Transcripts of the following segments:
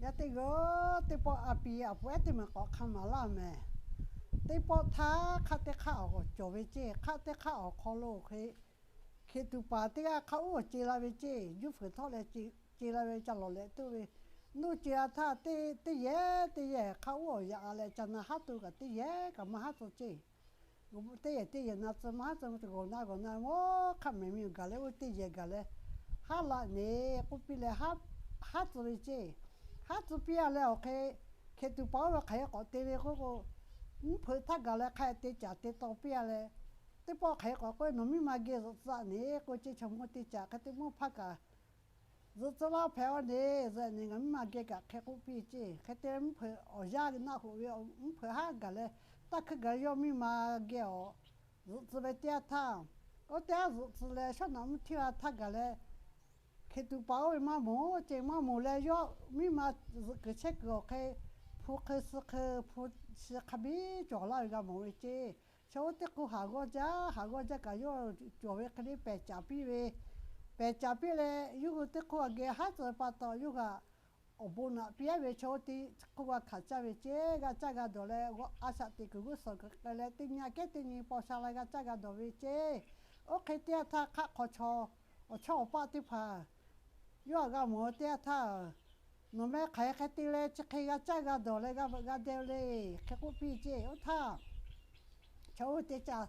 Yaˇ teˇ g'aˇ teˇ pawˆ a pi a pu ehˉ teˇ maˬ k'awꞈ hk'a maˍ laˇ mehˍ. Teˇ pawˆ htaˇ hk'aˆ teˇ hk'aˆ awˬ cawˬ ve ceˇ. Hk'aˆ teˇ hk'aˆ awˬ hk'aw lo hk'e, hkeꞈ tuˬ paˍ teˇ g'aˇ hk'a uˉ awˬ ce la ve ceˇ. Juˇ fuiˍ htawˇ leh ce la ve ca lawˬ leh tuˆ ve, nuˇ ce la htaˇ teˇ yehˬ teˇ yehˬ hk'a uˉ awˬ yaꞈ la leh ca na haˉ to kaꞈ teˇ yehˬ kaꞈ maˇ haˉ tcuh ceˇ. Teˇ yehˬ teˇ yehˬ na tcuh maˇ haˉ tcuh, g'awˬ na g'awˬ na mawˇ hk'aˆ mehˍ miˬ gaˬ leh oˇ teˇ yehˬ gaˬ leh haˉ la neˬ k'oˆ piˇ leh haˉ tcuh ve ceˇ. Haˉ tcuh piˇ a leh awˬ hk'e, hkeꞈ tuˬ paˍ oˇ ve hk'aˬ hk'e k'awꞈ te ve k'oˆ k'o, mvuhˇ hpeuꞈ htaˇ gaˬ leh hk'a te caˍ te taw piˇ a leh, teˇ pawˆ hk'aˬ hk'e k'awꞈ k'oˆ ve, nawˬ miˇ ma geh zuhꞈ tcuh a neˬ k'oˆ ceˇ. Chaw mawˇ teˇ caꞈ hk'e te mawˇ hpaˇ kaꞈ zuhꞈ tcuh laˇ hpehꞈ a neˬ, zuhꞈ neˬ ngaˬ miˇ ma geh kaꞈ hk'e k'oˆ piˇ ceˇ. Hk'e te mvuhˇ hpeuꞈ awˬ yaˇ naˆ hoꞈ ve mvuhˇ hpeuꞈ haˉ gaˬ leh, taˇ hkui gaˬ yawˇ miˇ ma geh awˬ zuhꞈ tcuh ve teˇ yanˇ htaˇ, oˇ teˇ yanˇ zuhꞈ tcuh leh shawˉ naꞈ mvuhˇ htiˇ la htaˇ gaˬ leh, hkeꞈ tuˬ paˍ oˇ ve maˇ mawˬ ceˇ. Maˇ mawˬ leh yawˇ miˇ ma zuhꞈ kuiˬ chehˇ kuiˬ awˬ hk'e, hpu hk'e suh hk'e hpu shi hk'a biˇ cawˬ laˇ ve g'a mawˬ ve ceˇ. Chaw oˇ teˇ hk'oˆ haˍ g'awˇ jaˇ, haˍ g'awˇ jaˇ kaꞈ yawˇ cawˬ ve hk'e le pehˬ caˍ piˇ ve, pehˬ caˍ piˇ leh yawˇ hui teˇ hk'oˆ a geh haˉ tcuh pa taw yawˇ hui awˬ bon naꞈ piˇ a ve chaw oˇ teˇ hk'oˆ g'a hkanˍ caˇ ve ceˇ. G'a caˇ g'a dawˬ leh a shaꞈ teꞈ kuiˬ g'uˇ suhˍ kuiˬ k'ai leh teˇ nyi aꞈ kehˉ teˇ nyi paw sha la g'a caˇ g'a dawˬ ve ceˇ. Oˇ hk'e teˇ yanˇ htaˇ hk'aˆ hk'aw chaw awˬ chawˇ awˬ paˆ teˇ hpaˍ yawˇ htaꞈ g'a mawˬ teˇ yanˇ htaˇ, nawˬ meh hk'aˬ hk'e te leh chi hk'e g'a caˇ g'a dawˬ leh g'a veuꞈ g'a deh le, hk'e k'oˆ piˇ ceˇ. Oˇ htaˇ chaw oˇ teˇ caꞈ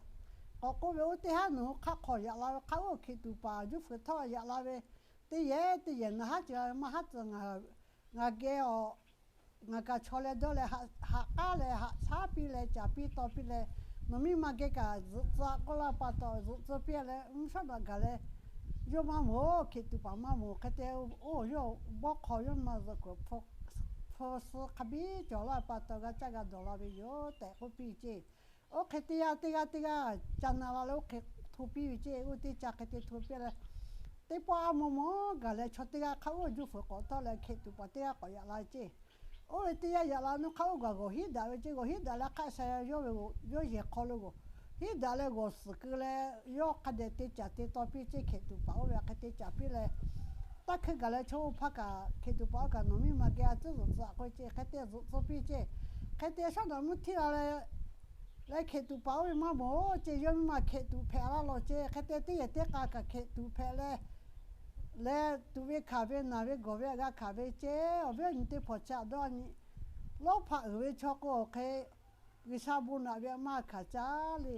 k'awꞈ k'oˆ ve, oˇ teˇ haˉ nawˬ hui hk'aˆ hk'aw yaꞈ la ve hk'a oˇ hkeꞈ tuˬ paˍ juˇ fuiˍ htawˇ yaꞈ la ve, teˇ yehˬ teˇ yehˬ na haˉ ce la ve maˇ haˉ tcuh. Ngaˬ geh awˬ ngaˬ kaꞈ chaw leh dawˇ leh haꞈ k'aˉ leh haꞈ shaˉ piˇ leh caˍ piˇ taw piˇ leh, nawˬ miˇ ma geh kaꞈ zuhꞈ tcuh k'oˆ laˇ pa taw zuhꞈ tcuh piˇ leh mvuhˇ shawˉ naꞈ gaˬ leh, yawˇ maˇ mawˬ, hkeꞈ tuˬ paˍ maˇ mawˬ. Hk'e te oˇ yawˇ bawˇ hk'aw yawˇ miˇ ma zuhꞈ kuiˬ hpu suh hk'a biˇ cawˬ laˇ pa taw g'a caˇ g'a dawˬ la ve yoˬ tehꞈ k'oˆ piˇ ceˇ. Oˇ hk'e teˇ yanˇ teˇ g'aˇ teˇ g'aˇ ca na la leh oˇ hk'e hto piˇ ve ceˇ. Oˇ teˇ caꞈ hk'e te hto piˇ leh, teˇ pawˆ aˉ mawˇ mawˇ gaˬ leh chaw teˇ g'aˇ hk'a oˇ juˇ fuiˍ k'awꞈ tawˆ leh hkeꞈ tuˬ paˍ teˇ g'aˇ k'awꞈ yaꞈ la ceˇ. Oˇ ve teˇ yanˇ yaꞈ la nawˬ hk'a oˇ gaˬ g'awˬ hiˉ daꞈ ve ceˇ. G'awˬ hiˉ daꞈ leh hk'aˆ sha yawˇ ve yawˇ yehˬ hk'aw lo g'awˬ hiˉ daꞈ leh g'awˬ suhˍ keu leh yawˇ hk'a dehꞈ te caˍ te taw piˇ ceˇ. Hkeꞈ tuˬ paˍ oˇ ve hk'e te caˍ piˇ leh, taˇ hkui gaˬ leh chaw oˇ hpaˇ kaꞈ hkeꞈ tuˬ paˍ oˇ kaꞈ nawˬ miˇ ma geh a tcuhˉ zuhꞈ tcuh k'oˆ ceˇ. Hk'e te zuhꞈ tcuh piˇ ceˇ. Hk'e te shawˉ naꞈ mvuhˇ htiˇ la leh leh hkeꞈ tuˬ paˍ oˇ ve maˇ mawˬ ceˇ. Yawˇ miˇ ma hkeꞈ tuˬ hpehꞈ laˇ law ceˇ. Hk'e te teˇ yehˬ teˇ k'a kaꞈ hkeꞈ tuˬ hpehꞈ leh, leh tuꞈ ve hkanˍ ve naˬ ve gawˬ ve g'a hkanˍ ve ceˇ. Awˬ viˉ awˬ nyi teˇ hpaˍ chi a dawˇ nyi, lawˇ hpaꞈ uiˍ ve chaw k'o awˬ hk'e G'uiˬsha bon naꞈ ve maˇ hkanˍ caˇ le.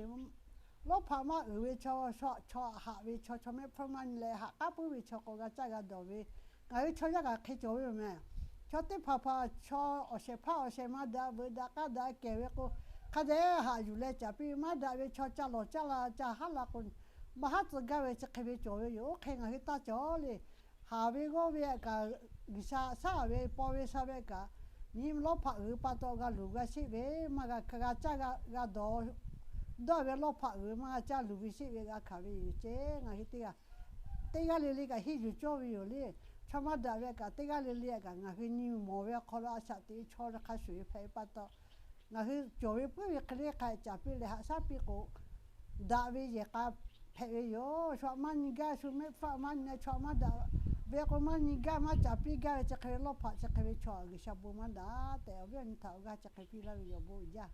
Lawˇ hpaꞈ maˇ uiˍ ve chaw, chaw haꞈ ve chaw, chaw mehˆ hpfuhˇ maˇ nyi leh haꞈ k'aˉ puiˉ ve chaw k'o g'a caˇ g'a dawˬ ve, ngaˬ hui chaw yaˇ kaꞈ hk'e cawˬ ve yoˬ mehˍ. Chaw teˇ hpaˍ hpaˍ chaw awˬ shehˍ hpaˇ awˬ shehˍ ma daꞈ veuꞈ daꞈ k'aˉ daꞈ kehˬ ve k'o, hk'a dehꞈ haꞈ yuˬ leh caˍ piˇ ve maˇ daꞈ ve chaw ca lawˬ caˇ la ca haˉ la k'o, maˇ haˉ tcuh gaˇ ve chi hk'e ve cawˬ ve yoˬ. Oˇ hk'e ngaˬ hui taˇ cawˬ le. Haˍ ve g'awˇ ve kaꞈ, G'uiˬsha shaˉ ve paw ve sha ve kaꞈ, nyi lawˇ hpaꞈ uiˍ pa taw g'a luˬ g'a sheˆ ve maˇ g'a hkanˍ g'a caˇ g'a dawˬ dawˇ ve lawˇ hpaꞈ uiˍ maˇ g'a caˇ luˬ ve sheˆ ve g'a hkanˍ ve yoˬ ceˇ. Ngaˬ hui teˇ g'aˇ teˇ g'aˇ le le kaꞈ henˇ yuˬ cawˇ ve yoˬ le. Chaw maˇ daꞈ ve kaꞈ teˇ g'aˇ le le kaꞈ ngaˬ hui nyi mawˬ ve hk'aw lo a shaꞈ teꞈ ve chaw hk'a shuˍ ve hpehꞈ ve pa taw, ngaˬ hui cawˬ ve puiˉ ve hk'e le hk'a caˍ piˇ leh haꞈ shaˉ piˇ k'o, daꞈ ve yehˬ k'a hpehꞈ ve yoˬ. Shu aꞈ maˇ nyi gaˇ, shu mehˆ hpfuhˇ aꞈ maˇ nyi leh chaw aꞈ maˇ daꞈ ve k'o, maˇ nyi gaˇ maˇ caˍ piˇ gaˇ ve chi hk'e ve lawˇ hpaꞈ chi hk'e ve chaw G'uiˬsha bon maˇ daꞈ tehꞈ awˬ viˉ awˬ nyi htaꞈ awˬ g'aˇ chi hk'e piˇ laˇ ve yoˬ. Bon jaˇ.